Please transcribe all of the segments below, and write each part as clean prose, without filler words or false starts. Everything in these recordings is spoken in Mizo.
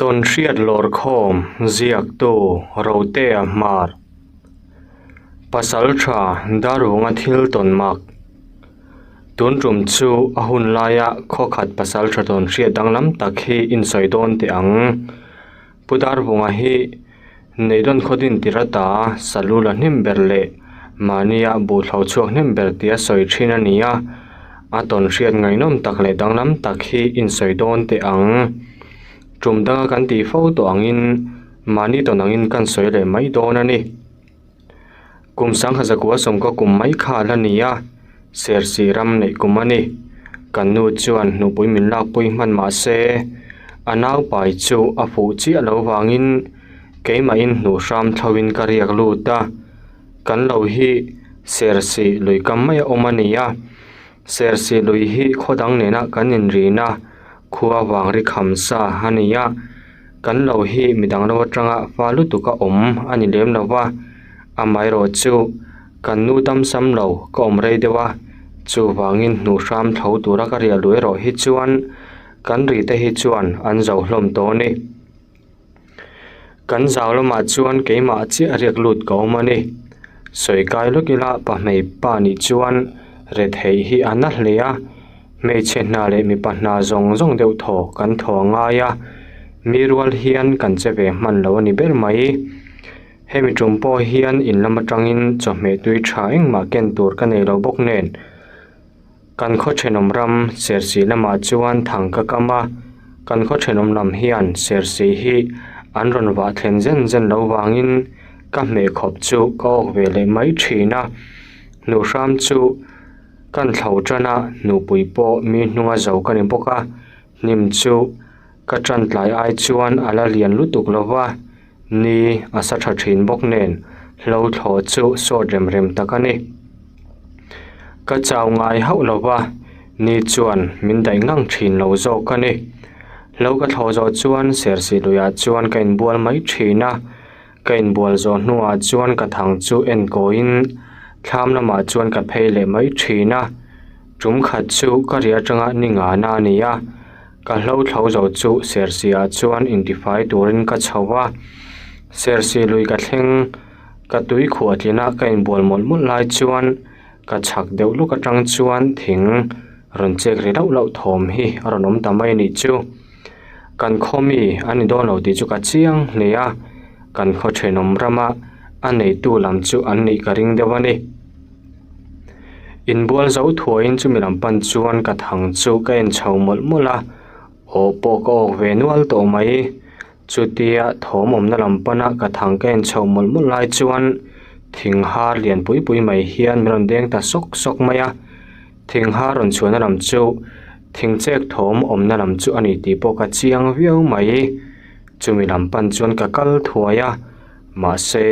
Tawnhriat lawrkhawm ziaktu Rotea Hmar Pasaltha Darvunga thil tawn mak Tun tum chu a hun laia khawkhat pasaltha tawnhriat danglam tak hi insawi dawn teh ang. Pu Darvunga hi Neidawn khawdin tirata salu la hnem ber leh mahnia buhthlo chhuak hnem ber tia sawi thin a ni a, a tawnhriat ngaihnawm tak leh danglam tak hi insawi dawn teh ang. Tum danga kan tih fo tawh angin mahni tawn angin kan sawi leh mai dawn a ni. Kum sangha zakua sawmkaw kum mai kha a la ni a, Sersi ram neih kum a ni. Kan nu chuan hnupui min lakpui hman mah se, a naupai chu a fuh chiah lo vangin keimahin hnuh hram thloin ka riak lut a. Kan lo hi Sersi lui kam mai a awm a ni a, Sersi lui hi khaw dang nena kan inrin a, khua vang ri kham sa a ni a. Kan lo hi midang lo atanga fa lutuk a awm a ni lem lo va, amaherawh chu kan nu dam sam lo ka awm rei deuh a, chuvangin hnuh hram tho tura ka riah luh erawh hi chuan kan ri te hi chuan an zo hlawm tawh a ni. Kan zau lamah chuan keimah chiah riak lut ka awm a ni. Sawi kai lawk ila pahmei pa nih chuan retheih hi a na hle a. Hmeichhe hna leh mipa hna zawng zawng deuh thaw kan thaw a ngai a, mi rual hian kan che ve hman lo a ni ber mai. Hemi tum pawh hian in lam atangin chawhmeh tui tha engmah ken tur ka nei lo bawk nen. Kan khaw thenawm ram Sersi lamah chuan thang ka kam a, kan khaw thenawm lam hian Sersi hi an rawn vah thlen zen zen lo vangin ka hmeh khawp chu ka awk ve leh mai thin a, hnuhhram chu. Kan thlo tan a, nupui pawh mi hnunga zo ka ni bawk a, hnim chu ka tan tlai ai chuan a la lian lutuk lo va, ni a sa tha thin bawk nen hlo thlawh chu sawt rem rem tak a ni. Ka chau ngai hauh lo va, ni chuan min daih ngang thin lo zawk a ni. Hlo ka thlawh zawh chuan Sersi luiah chuan ka inbual mai thin a. Ka inbual zawh hnuah chuan ka thang chu en kawiin thlam lamah chuan ka phei leh mai thin a, tum khat chu ka ri atanga ni ngana a ni a, ka hlo thlo zo chu Sersi ah chuan intifai turin ka chho a, Sersi lui ka thleng ka tui khuah tlina ka inbual mawlh mawlh lai chuan ka chhak deuh luk atang chuan thing rawn chek ri lauh lauh thawm hi a rawn awm ta mai a nih chu. Kan khaw mi a ni dawn lo tih chu ka chiang hle a, kan khaw thenawm rama a neitu lam chu an nih ka ring deuh a ni. Inbual zo thuaiin chumi lam pan chuan ka thang chu ka en chho mawlh mawlh a, aw pawh ka awk ve nual tawh mai. Chutia thawm awmna lam pana ka thang ka en chho mawlh mawlh lai chuan thing har lian pui pui mai hian min rawn deng ta sawk sawk mai a. Thing har rawn chhuahna lam chu thing chek thawm awmna lam chu a ni tih pawh ka chiang viau mai. Chumi lam pan chuan ka kal thuai a, mahse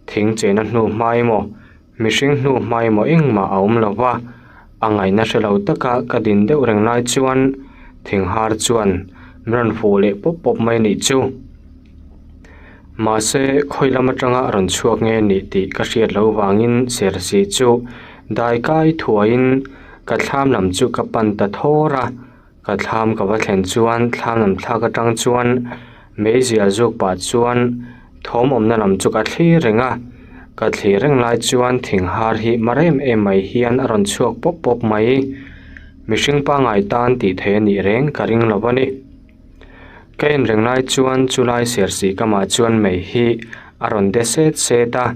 thing chena hnu hma emaw mihring hnu hma emaw engmah a awm lo va, a ngaihna hre lo taka ka din deuh reng lai chuan thing har chuan min rawn fuh leh pawp pawp mai a nih chu. Mahse khawi lam atanga rawn chhuak nge nih tih ka hriat loh vangin Sersi chu dai kai thuaiin ka thlam lam chu ka pan ta thawr a, ka thlam ka va thlen chuan thlam lam thlak atang chuan meizial zuk pah chuan thawm awmna lam chu ka thlir reng a, ka thlir reng lai chuan thing har hi mar em em mai hian a rawn chhuak pawp pawp mai, mihring pangngai tan tih theih a nih reng ka ring lo a ni. Ka en reng lai chuan chulai sersi kamah chuan mei hi a rawn de set set a,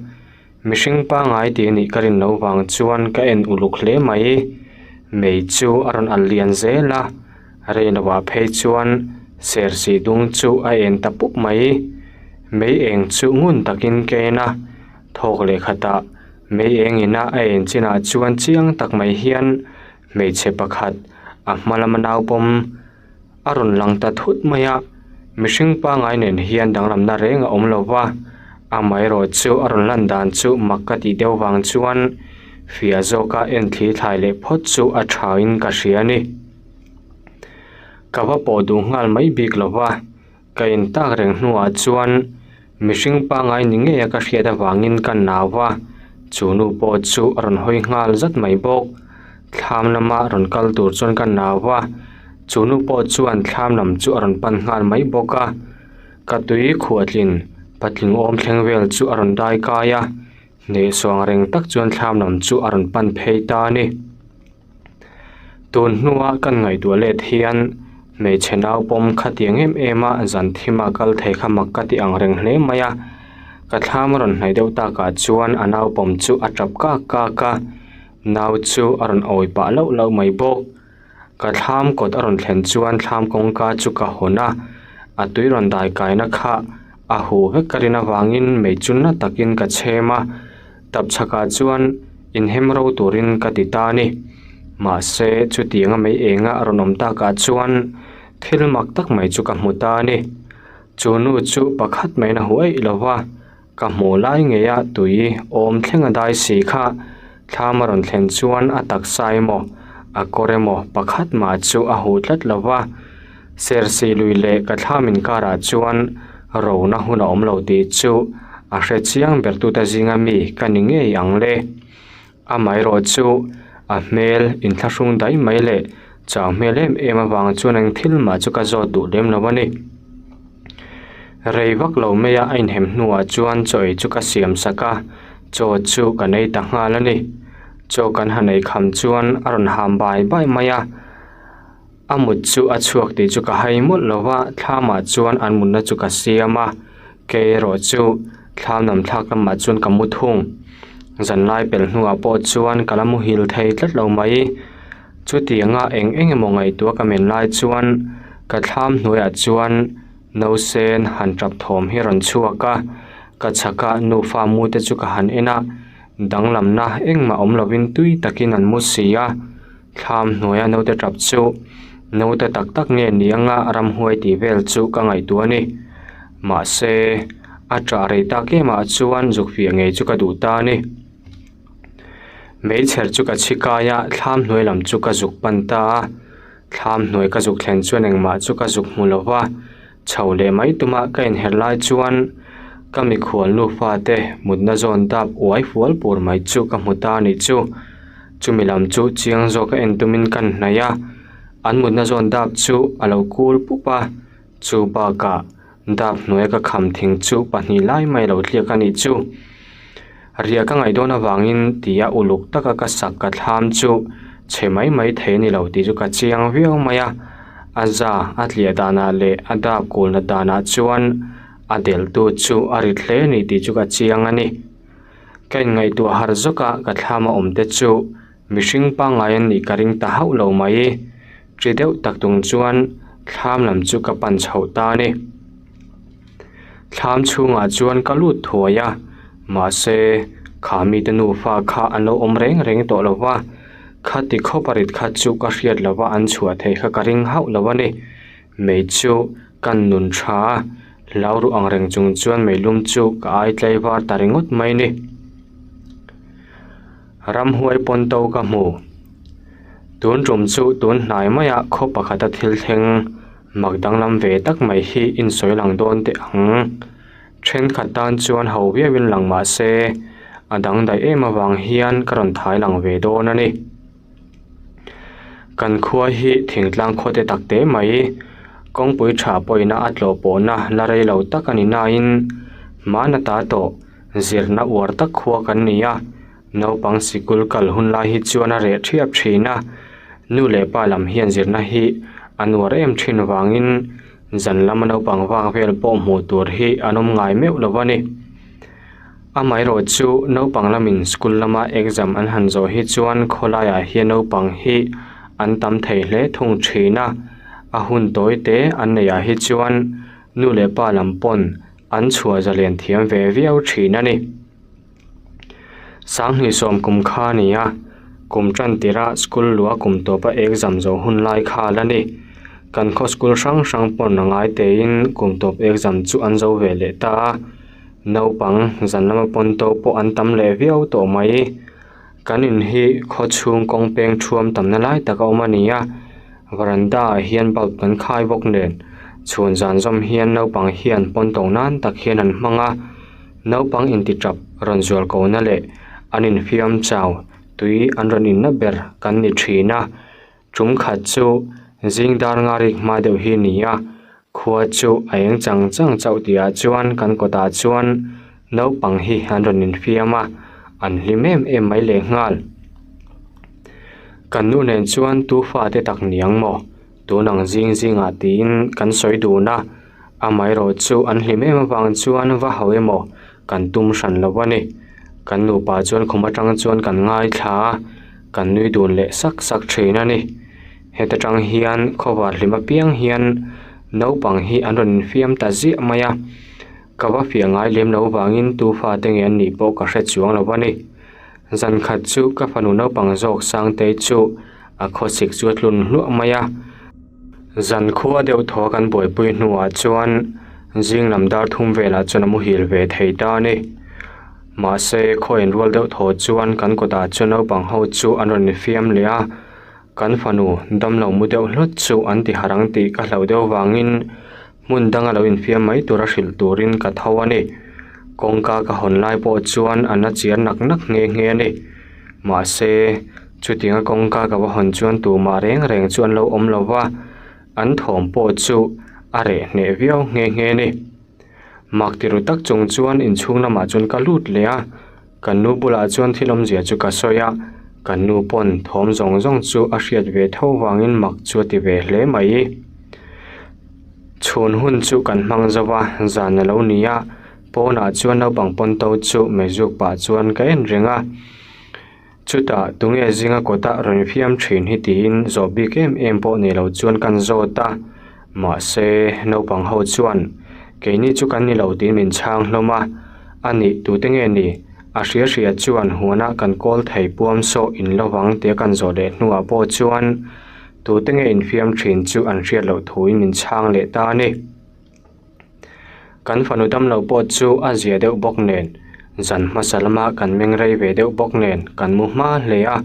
mihring pangngai tih anih ka rin loh vang chuan ka en uluk hle mai. Mei chu a rawn alh lian zel a, rei lovah phei chuan sersi dung chu a en ta pup mai. Mei eng chu ngun takin ka en a, thawk leh khatah mei eng ina a en chinah chuan chiang tak mai hian hmeichhe pakhat a hma lama naupawm A rawn lang ta thut mai a, mihring pangngai nen hian danglamna reng a awm lo va, amaherawh chu a rawn lan dan chu mak ka tih deuh vang chuan fiah zawka en thli thlai leh phawt chu a tha in ka hria a ni. Ka va pawh duh nghal mai bik lo va, ka in tak reng hnuah chuan mihring pangngai ni ngei a ka hriat avangin ka nau va, chu nu pawh chu a rawn hawi nghal zat mai bawk. Thlam lama rawn kal tur chuan ka nau va, chu nu pawh chuan thlam lam chu a rawn pan nghal mai bawk a. Ka tui khuatlin patling awm thleng vel chu a rawn dai kai a, hnehsawh ang reng tak chuan thlam lam chu a rawn pan phei ta a ni. Tun hnua kan ngaihtuah let hian hmeichhe nau pawm khatiang em em a zan thim a kal thei kha mak ka ti ang reng hle mai a, ka thlam a rawn hnaih deuh takah chuan a nau pawm chu a tap kak kak a, nau chu a rawn awi pah lauh lauh mai bawk. Ka thlam kawt a rawn thlen chuan thlam kawngka chu ka hawn a, a tui rawn dai kaina kha a huh vek ka rin avangin mei chu na takin ka chhem a, tapchhakah chuan inhem ro turin ka ti ta a ni. Mahse, chutianga mei enga a rawn awm takah chuan thil mak tak mai chu ka hmu ta a ni. Chu nu chu pakhat maiin a huh eih lo va. Ka hmuh lai ngeia tui awm thleng a dai si kha thlam a rawn thlen chuan a taksa emaw a kawr emaw pakhat mah chu a huh tlat lo va, Sersi lui leh ka thlam inkarah chuan rona hun a awm lo tih chu a hre chiang ber tute zinga mi ka ni ngei ang le. Amaherawh chu a hmel inthlahrung daih mai leh chau hmel em em avang chuan eng thil mah chu ka zawt duh lem lo a ni. Rei vak lo maia a inhem hnuah chuan chaw ei chu ka siam sak a, chaw chu kan ei ta nghal a ni. Chaw kan han ei kham chuan a rawn ham bai bai mai a, a mut chu a chhuak tih chu ka hai mawlh lo va, thlamah chuan an mutna chu ka siam a, kei erawh chu thlam lam thlak lamah chuan ka mu thung. Zanlai pelh hnuah pawh chuan ka la muhil thei tlat lo mai. Chutianga eng eng emaw ngaihtuah ka men lai chuan ka thlam hnuaiah chuan nausen han tap thawm hi a rawn chhuak a, ka chhaka nufa mu te chu ka han en a, danglamna engmah awm lovin tui takin an mu si a, thlam hnuaia naute tap chu naute tak tak nge ni anga ramhuai tih vel chu ka ngaihtuah a ni. Mahse, a ṭah rei tak emah chuan zuk fiah ngei chu ka duh ta a ni. Meichher chu ka chhi kai a, thlam hnuai lam chu ka zuk pan ta a. Thlam hnuai ka zuk thlen chuan engmah chu ka zuk hmu lo va, chho leh mai tuma ka inher lai chuan ka mikhual nufa te mutna zawn dap uai fual pur mai chu ka hmu ta a nih chu. Chumi lam chu chiang zawk a en tumin ka hnaih a, an mutna zawn dap chu a lo kul pup a, chu bakah Dap hnuaia ka kham thing chu pahnih lai mai lo tliak a nih chu. Riah ka ngaih dawn avangin tia uluk taka ka sak ka thlam chu chhe mai mai thei a ni lo tih chu ka chiang viau mai a. A za a tliah danah leh a dap kulna danah chuan a delhtu chu a rit hle a ni tih chu ka chiang a ni. Ka inngaihtuah harh zawk a, ka thlam a awm te chu mihring pangngai an nih ka ring ta hauh lo mai. Ri deuh tak tung chuan thlam lam chu ka pan chhoh ta a ni. Thlam chhungah chuan ka lut thuai a, mahse kha mite nufa kha an lo awm reng reng tawh lo va, khati khawp a rit kha chu ka hriat lo va an chhuah theih kha ka ring hauh lo a ni. Mei chu kan nun tha a, hlau ruh ang reng chung chuan meilum chu ka ai tlai var ta ringawt mai a ni. Ramhuai pawn to ka hmu. Tun tum chu tun hnai maiah khaw pakhata thil thleng mak danglam ve tak mai hi insawi lang dawn teh ang. Thenkhat tan chuan ho viauin lang mah se a dang daih em avang hian ka rawn thai lang ve dawn a ni. Kan khua hi thingtlang khaw te tak te mai kawngpui tha pawhina a tlawh pawhna la rei lo tak a ni nain hmana ta tawh zirna uar tak khua kan ni a. Naupang sikul kal hun lai hi chuan a reh thiap thin a, nu leh pa lam hian zirna hi a nuar em thin vangin zan lama naupang vak vel pawh hmuh tur hi an awm ngai meuh lo a ni. Amaherawh chu naupang lamin school lama exam an han zawh hi chuan khawlaiah hian naupang hi an tam thei hle thung thin a, a hun tawi te an neihah hi chuan nu leh pa lam pawn an chhuah zalen thiam ve viau thin a ni. Sanghnih sawm kum kha a ni a, kum tan tirah school luah kum tawpa exam zawh hun lai kha a la ni. Kan khaw school hrang hrang pawn a ngai tein kum tawp exam chu an zo ve leh ta a, naupang zan lama pawn to pawh an tam leh viau tawh mai. Kan in hi khaw chhung kawng peng thuam tamna lai tak a awm a ni a, veranda ah hian bulb kan khai bawk nen chhun zan zawm hian naupang hian pawn to nan tak hian an hmang a. Naupang intiṭap rawn zual kona leh an infiam chau tui an rawn inna ber kan ni ṭhin a. Ṭum khat chu zing dar nga rik hma deuh hi ni a. Khua chu a eng chang chang chauh tihah chuan kan kawtah chuan naupang hi an rawn infiam a, an hlim em em mai lehnghal. Kan nu nen chuan tu fate tak niang maw? Tun ang zing zingah tiin kan sawi dun a, amaherawh chu an hlim em avang chuan va hau emaw kan tum hran lo a ni. Kan nupa chuan khum atang chuan kan ngaithla a, kan nui dun leh sak sak thin a ni. Heta tang hian khawvar hlim apiang hian naupang hi an rawn infiam ta ziah mai a, ka va fiah ngai lem lo vangin tu fate nge an nih pawh ka hre chuang lo a ni. Zan khat chu ka fanu naupang zawk Sangtei chu a khawsik chu a tlun hluah mai a. Zan khua deuh thaw kan buaipui hnuah chuan zing lam dar thum velah chuan a muhil ve thei ta a ni. Mahse khaw inrual deuh thaw chuan kan kawtah chuan naupang ho chu an rawn infiam leh a, kan fanu damlo mu deuh hlawt chu an ti harh ang tih ka hlauh deuh vangin Hmun danga lo infiam mai tura hrilh turin ka tho a ni. Kawngka ka hawn lai pawh chuan a na chiar nak nak nghe nghe a ni. Mahse, chutianga kawngka ka va hawn chuan tumah reng reng chu an lo awm lo va, an thawm pawh chu a reh hneh viau nghe nghe a ni. Mak ti ru tak chung chuan inchhung lamah chuan ka lut leh a, kan nu bulah chuan thil awmzia chu ka sawi a, kan nu pawn thawm zawng zawng chu a hriat ve tho vangin mak chu a ti ve hle mai. Chhun hun chu kan hmang zo va, zan a lo ni a, pawnah chuan naupang pawn to chu meizuk pah chuan ka en reng a. Chutah tunge zinga kawta rawn fiam thin hi tiin zawh bik em em pawh nei lo chuan kan zawt a, mahse naupang ho chuan keini chu kan ni lo tiin min chhang hlawm a, a nih tute nge ni? A hria hria chuan huanah kan kawl thei puam sawh in lovang tia kan zawh leh hnuah pawh chuan Tute nge infiam thin chu an hriat loh thuin min chhang leh ta a ni. Kan fanu damlo pawh chu a zia deuh bawk nen, zan hmasa lama kan meng rei ve deuh bawk nen kan mu hma hle a.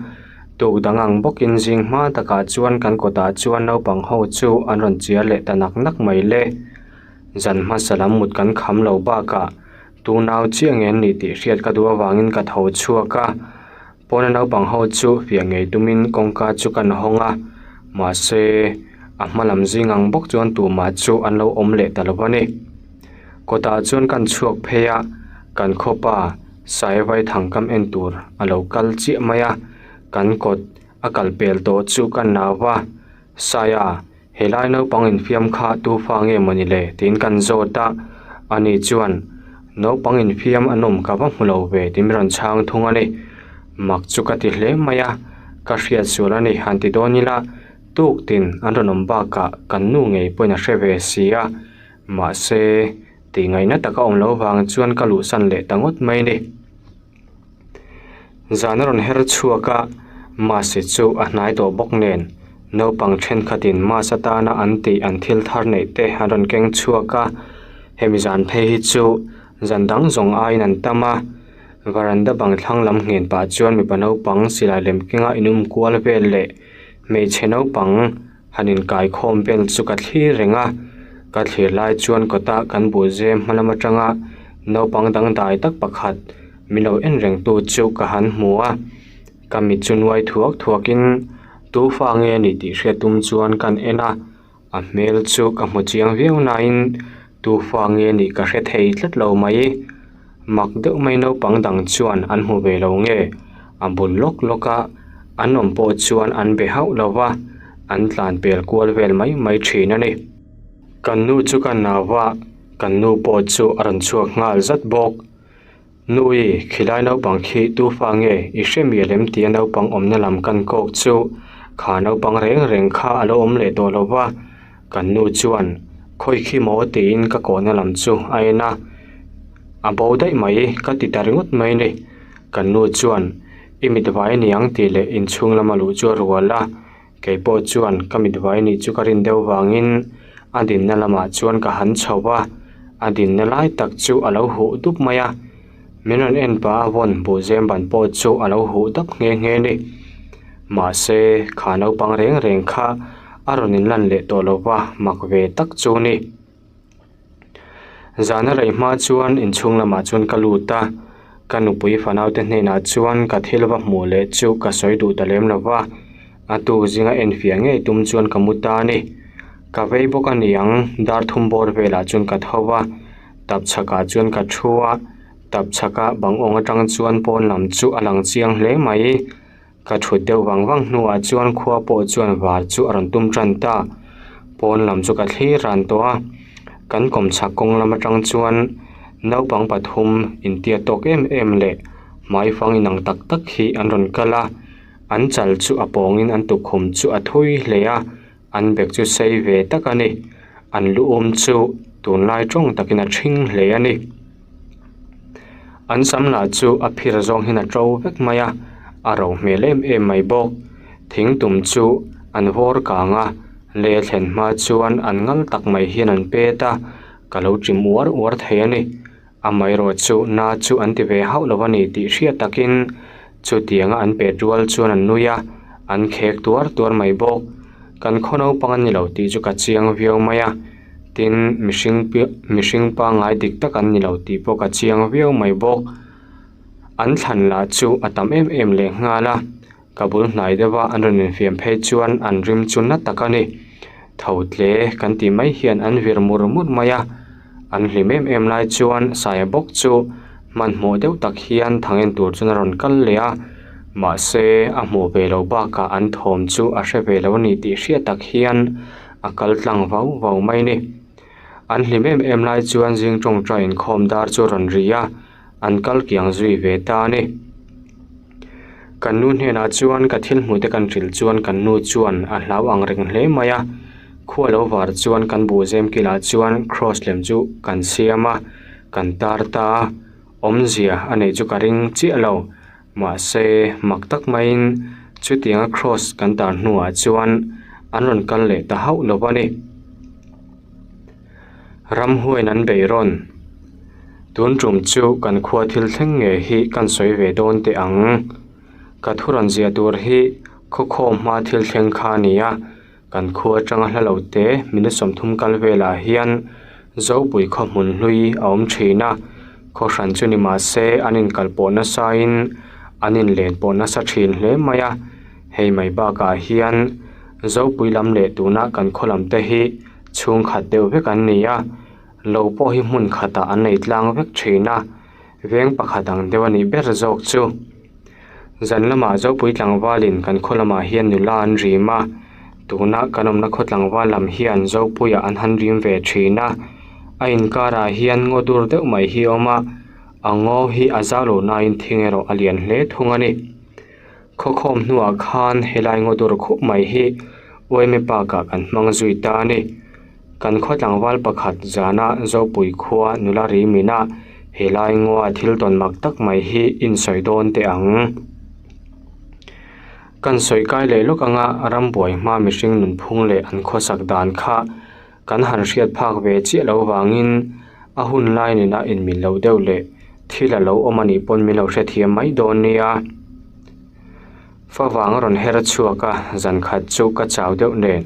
Tuk dang ang bawkin zing hma takah chuan kan kawtah chuan naupang ho chu an rawn chiar leh ta nak nak mai le. Zan hmasa lam mut kan kham lo bakah tunau chiah nge an nih tih hriat ka duh avangin ka tho chhuak a. Pawna naupang ho chu fiah ngei tumin kawngka chu kan hawng a, mahse a hma lam zing ang bawk chuan tumah chu an lo awm leh ta lo a ni. Kawtah chuan kan chhuak phei a, kan khawpa Saivai thangkam en tur a lo kal chiah mai a, kan kawt a kal pel tawh chu ka nau va, Saia, helai naupang infiam kha tu fa nge mawni le? tiin kan zawt a, ani chuan naupang infiam an awm ka va hmu lo ve tiin min rawn chhang thung a ni. Mak chu ka ti hle mai a, ka hriat sual a ni han ti dawn ila tuk tin an rawn awm bakah kan nu ngei pawhin a hre ve si a, mahse tih ngaihna taka awm loh vang chuan ka luhsan leh ta ngawt mai a ni. Zan a rawn her chhuak a, Masi chu a hnai tawh bawk nen naupang thenkhatin Mas atana an tih an thil thar neih te an rawn keng chhuak a, hemi zan phei hi chu zan dang zawng aiin an tam a, varanda bang thlang lam nghen pah chuan mipa naupang silai lem kenga inum kual vel leh hmeichhe naupang Han inkaikhawm vel chu ka thlir reng a, ka thlir lai chuan kawta kan buhzem hma lam atanga naupang dangdai tak pakhat min lo en reng tu chu ka han hmu a, ka mit chu nuai thuak thuak in tu fa nge a nih tih hriat tum chuan kan en a, a hmel chu ka hmu chiang viau nain tu fa nge a nih ka hre thei tlat lo mai. Mak deuh mai naupang dang chuan an hmu ve lo nge? A bul lawk lawk a, an awm pawh chuan an be hauh lo va, an tlan pel kual vel mai mai thin a ni. Kan nu chu ka nau va, kan nu pawh chu a rawn chhuak nghal zat bawk. Nui, khilai naupang khi tu fa nge i hre mial em tia naupang awmna lam kan kawk chu kha naupang reng reng kha a lo awm leh tawh lo va, Kan nu chuan, Khawi khi maw? tiin ka kawhna lam chu a en a. A bo daih mai, ka ti ta ringawt mai ni. Kan nu chuan, I mit vai aniang tih leh inchhung lama luh chu a rual a. Kei pawh chuan ka mit vai nih chu ka rin deuh vangin a dinna lamah chuan ka han chho va, a dinna lai tak chu a lo huh dup mai a. Min rawn en pah a vawn buhzem ban pawh chu a lo huh dap nghe nghe ni. Mahse, kha naupang reng reng kha a rawn inlan leh tawh lo va, mak ve tak chu ni. Zana rei hma chuan inchhung lamah chuan ka lut a, ka nupui fanaute hnenah chuan ka thil va hmuh leh chu ka sawi duh ta lem lo va, a tu zinga enfiah ngei tum chuan ka mu ta a ni. Ka vei bawk a niang, dar thum bawr velah chuan ka tho a, tap chhakah chuan ka thu a, tap chhaka bang awng atang chuan pawn lam chu a lang chiang hle mai. Ka thut deuh vang vang hnuah chuan khua pawh chuan var chu a rawn tum tan ta. Pawn lam chu ka thlir ran tawh a, kan kawmchhak kawng lam atang chuan naupang pathum intiat tawk em em leh hmaifang inang tak tak hi an rawn kal a, an chal chu a pawngin an tukkhum chu a thui hle a. An bag chu sei ve tak a ni. An lu awm chu tunlai tawng takin a thing hle a ni. An sam lah chu a phir zawng hian a to vek mai a, a ro hmel em em mai bawk. Thing tum chu an vawr kang a, lei a thlen hma chuan an ngal tak mai hian an pet a, ka lo chim uar uar thei a ni. Amaherawh chu na chu an ti ve hauh lo a ni tih hriat takin chutianga an pet rual chuan an nui a, an khek tuar tuar mai bawk. Kan khaw naupang a ni lo tih chu ka chiang viau mai a, tin mihring mihring pangngai dik tak an ni lo tih pawh ka chiang viau mai bawk. An thlan lah chu a tam em em leh nghal a. Ka bul hnai deuh a an rawn infiam phei chuan an rim chu na tak a ni. Tho tle kan tih mai hian an vir mur mur mai a, an hlim em em lai chuan Saia bawk chu hmanhmawh deuh tak hian thang en tur chuan a rawn kal leh a, mahse a hmuh ve loh bakah an thawm chu a hre ve lo a ni tih hriat tak hian a kal tlang vau vau mai a ni. An hlim em em lai chuan zing tawngtai inkhawm dar chu a rawn ri a. an kal kiang zui ve ta a ni. Kan nu hnenah chuan ka thil hmuh te kan hrilh chuan kan nu chuan a hlau ang reng hle mai a, khua lo var chuan kan buhzem kilah chuan cross lem chu kan siam a, kan tar ta a, awmzia a neih chu ka ring chiah lo, mahse mak tak maiin chutianga cross kan tar hnuah chuan an rawn kal leh ta hauh lo a ni. Ramhuain an beih rawn. Tun tum chu kan khua thil thleng nge hi kan sawi ve dawn teh ang. Ka thu rawn ziah tur hi khawkhawm hma thil thleng kha a ni a, kan khua atanga hla lo te minute 30 kal velah hian Zopui khaw hmun hlui a awm thin a, khaw hran chu ni mah se an inkal pawh nasain an inlen pawh nasa thin hle mai a, hei mai bakah hian Zopui lam leh tuna kan khaw lam te hi Chhungkhat deuh vek an ni a, lo pawh hi hmun khatah an nei tlang vek thin a, veng pakhat ang deuh a nih ber zawk chu. Zan lamah Zopui tlangvalin kan khaw lamah hian nula an rim a, tuna kan awmna khaw tlangval lam hian Zopuiah an han rim ve thin a, a inkarah hian ngaw dur deuh mai hi a awm a, a ngaw hi a zau lo nain thing erawh a lian hle thung a ni. Khawkhawm hnuah khan helai ngaw dur khup mai hi Uaime Park-ah kan hmang zui ta a ni. Kan khaw tlangval pakhat zana Zopui khua nula ri mina helai ngawa thil tawn mak tak mai hi insawi dawn teh ang. Kan sawi kai leh lawk anga rambuai hma mihring nunphung leh an khawsak dan kha Kan han hriat phak ve chiah lo vangin a hun lai nena inmil lo deuh leh thil a lo awm a nih pawn min lo hrethiam mai dawn nia. Favang a rawn her chhuak a, zan khat chu ka chau deuh nen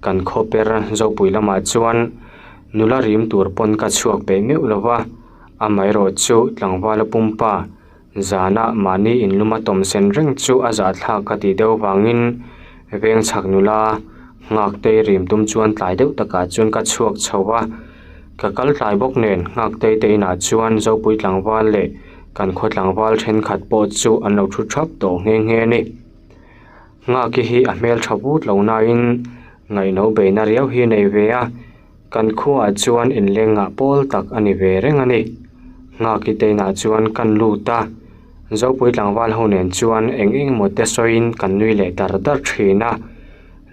kan khaw per Zopui lamah chuan nula rim tur pawn ka chhuak peih meuh lo va, amaherawh chu tlangvala pumpa zana mahni inluma tawm sen reng chu a zahthlak ka tih deuh vangin veng chhak nula Nghaktei rim tum chuan tlai deuh takah chuan ka chhuak chho a, ka kal tlai bawk nen Nghaktei te inah chuan Zopui tlangval leh kan khaw tlangval thenkhat pawh chu an lo thu thap tawh nghe nghe a ni. Nghaki hi a hmel tha vut lo nain ngaihno beina riau hi a nei ve a. Kan khuaah chuan inleng ngah pawl tak a ni ve reng a ni. Nghaki te inah chuan kan lut a, Zopui tlangval ho nen chuan eng eng emaw te sawiin kan nui leh dar dar thin a,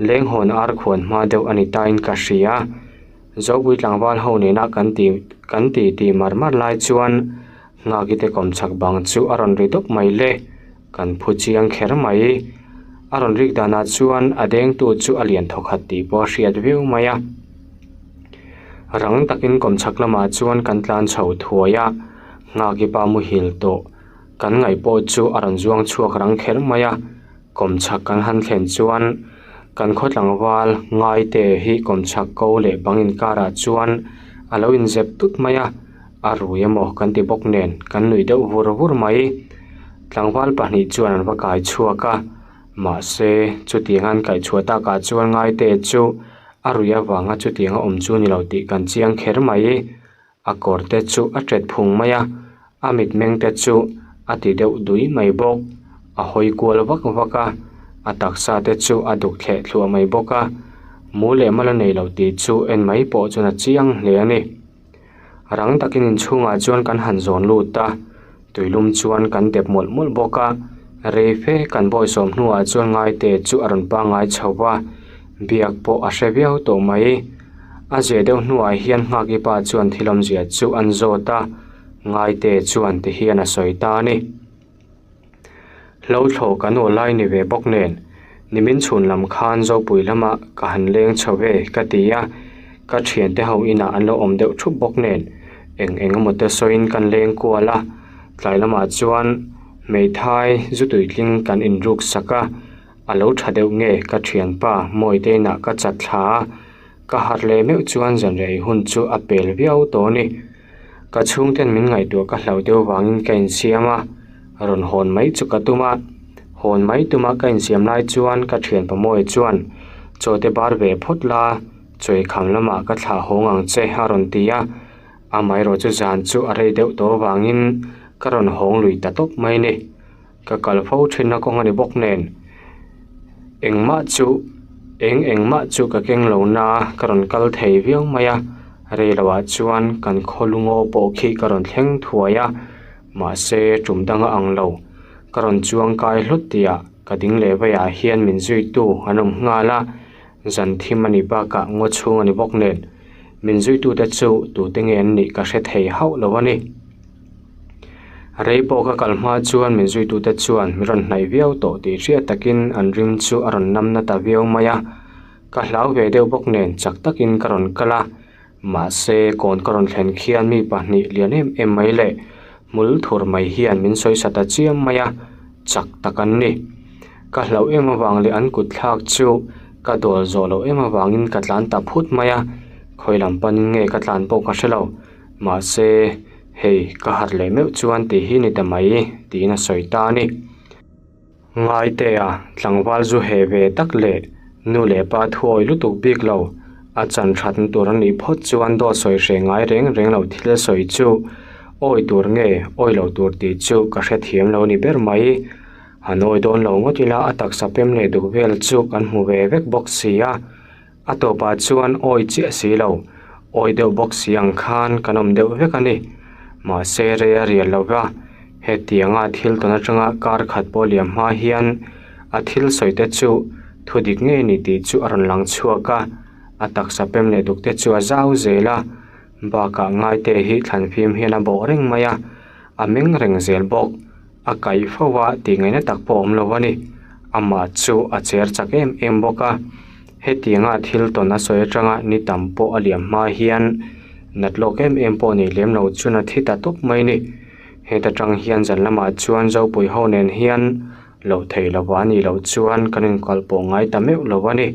lenghawn ar khuan hma deuh a ni tain ka hria. Zopui tlangval ho nena kan ti kan ti ti mar mar lai chuan Nghaki te kawmchhak bang chu a rawn ri dawp mai le. Kan phu chiang kher mai. A rawn rik danah chuan a dengtu chu a lian thawkhat tih pawh a hriat viau mai a. Rang takin kawmchhak lamah chuan kan tlan chho thuai a, Nghaki pa muhil tawh kan ngaih pawh chu a rawn zuang chhuak rang kher mai a. Kawmchhak kan han thlen chuan kan khaw tlangval Ngaite hi kawmchhak ko leh bang inkarah chuan a lo inzep tut mai a. A rui emaw kan ti bawk nen kan nuih deuh vur vur mai. Tlangval pahnih chuan an va kai chhuak a, mahse chutiang an kaih chhuah takah chuan Ngaite chu A ruih avanga chutiang a awm chu ni lo tih kan chiang kher mai. A kawr te chu a ṭet phung mai a, a mitmeng te chu a ti deuh dui mai bawk. A hawi kual vak vak a, a taksa te chu a duk thleh thluah mai bawk a. Mu leh mal a nei lo tih chu en mai pawh chuan a chiang hle a ni. Rang takin inchhungah chuan kan han zawn lut a, tuilum chuan kan dep mawlh mawlh bawk a, rei fe kan bawisawm hnuah chuan ngaite chu a rawn pangngai chho va, biak pawh a hre viau tawh mai. A zeh deuh hnuah hian Nghaki pa chuan thil awmzia chu an zawt a, ngaite chuan ti hian a sawi ta a ni. Hlo thlawh kan aw lai ni ve bawk nen, nimin chhun lam khan Zopui lamah ka han leng chho ve ka ti a, ka thiante ho inah an lo awm deuh thup bawk nen eng eng emaw te sawiin kan leng kual a, tlai lamah chuan hmeithai zu tuitling kan inruk sak a, a lo tha deuh nge ka thianpa Mawite inah ka chat thla a, ka harh leh meuh chuan zanriah ei hun chu a pel viau tawh a ni. Ka chhungten min ngaihtuah ka hlauh deuh vangin ka insiam a, rawn hawn mai chu ka tum a. Hawn mai tuma ka insiam lai chuan ka thianpa Mawia chuan, Chaw te bar ve phawt la, chawi kham lamah ka thlah hawng ang che a rawn ti a. Amaherawh chu zan chu a rei deuh tawh avangin ka rawn hawng lui ta tawp mai ni. Ka kal fo thinna kawng a ni bawk nen engmah chu eng engmah chu ka keng lo na a ka rawn kal thei viau mai a rei lo ah chuan kan khaw lungaw pawh khi ka rawn thleng thuai a mahse tum dang a ang lo ka rawn chuang kai hlut tih ah ka ding leh vei ah hian min zui tu an awm nghal a zan thim a nih bakah ngaw chhung a ni bawk nen min zui tu te chu tute nge an nih ka hre thei hauh lo a ni. Rei pawh ka kal hma chuan min zuitute chuan min rawn hnaih viau tawh tih hriat takin an rim chu a rawn nam na ta viau mai a. Ka hlau ve deuh bawk nen chak takin ka rawn kal a, mahse kawn ka rawn thlen khian mi pahnih lian em em mai leh hmul thur mai hian min sawi sa ta chiam mai a, chak tak an ni. Ka hlauh em avang leh an kut thlak chu ka dawl zawh loh em avangin ka tlan ta phut mai a, khawi lam panin nge ka tlan pawh ka hre lo. Mahse, hei ka harh leh meuh chuan tih hi ni ta mai tiin a sawi ta a ni. Ngaitea tlangval zu heh ve tak leh nu leh pa thuawi lutuk bik lo, a chan thatna tur a nih phawt chuan dawt sawi hreh ngai reng reng lo thil sawi chu awi tur nge awi lo tur tih chu ka hrethiam lo ni ber mai. Han awi dawn lo ngawt ila a taksa pem leh duk vel chu kan hmu ve vek bawk si a. A tawpah chuan awi chiah si lo, awi deuh bawk si ang khan kan awm deuh vek a ni. Mahse rei a rial lo va, hetianga thil tawn atanga kar khat pawh liam hma hian a thil sawi te chu thu dik ngei ni tih chu a rawn lang chhuak a, a taksa pem leh duk te chu a zau zel a, bakah ngaite hi thlanfim hian a bawh reng mai a, a meng reng zel bawk. A kaih fo a tih ngaihna tak pawh a awm lo a ni. Amah chu a cher chak em em bawk a. Hetianga thil tawn a sawi atanga ni tam pawh a liam hma hian nat lawk em em pawh nei lem lo chuan a thi ta tawp mai a ni. Heta tang hian zan lamah chuan Zopui ho nen hian loh theih lova a nih loh chuan kan inkalpawh ngai ta meuh lo a ni.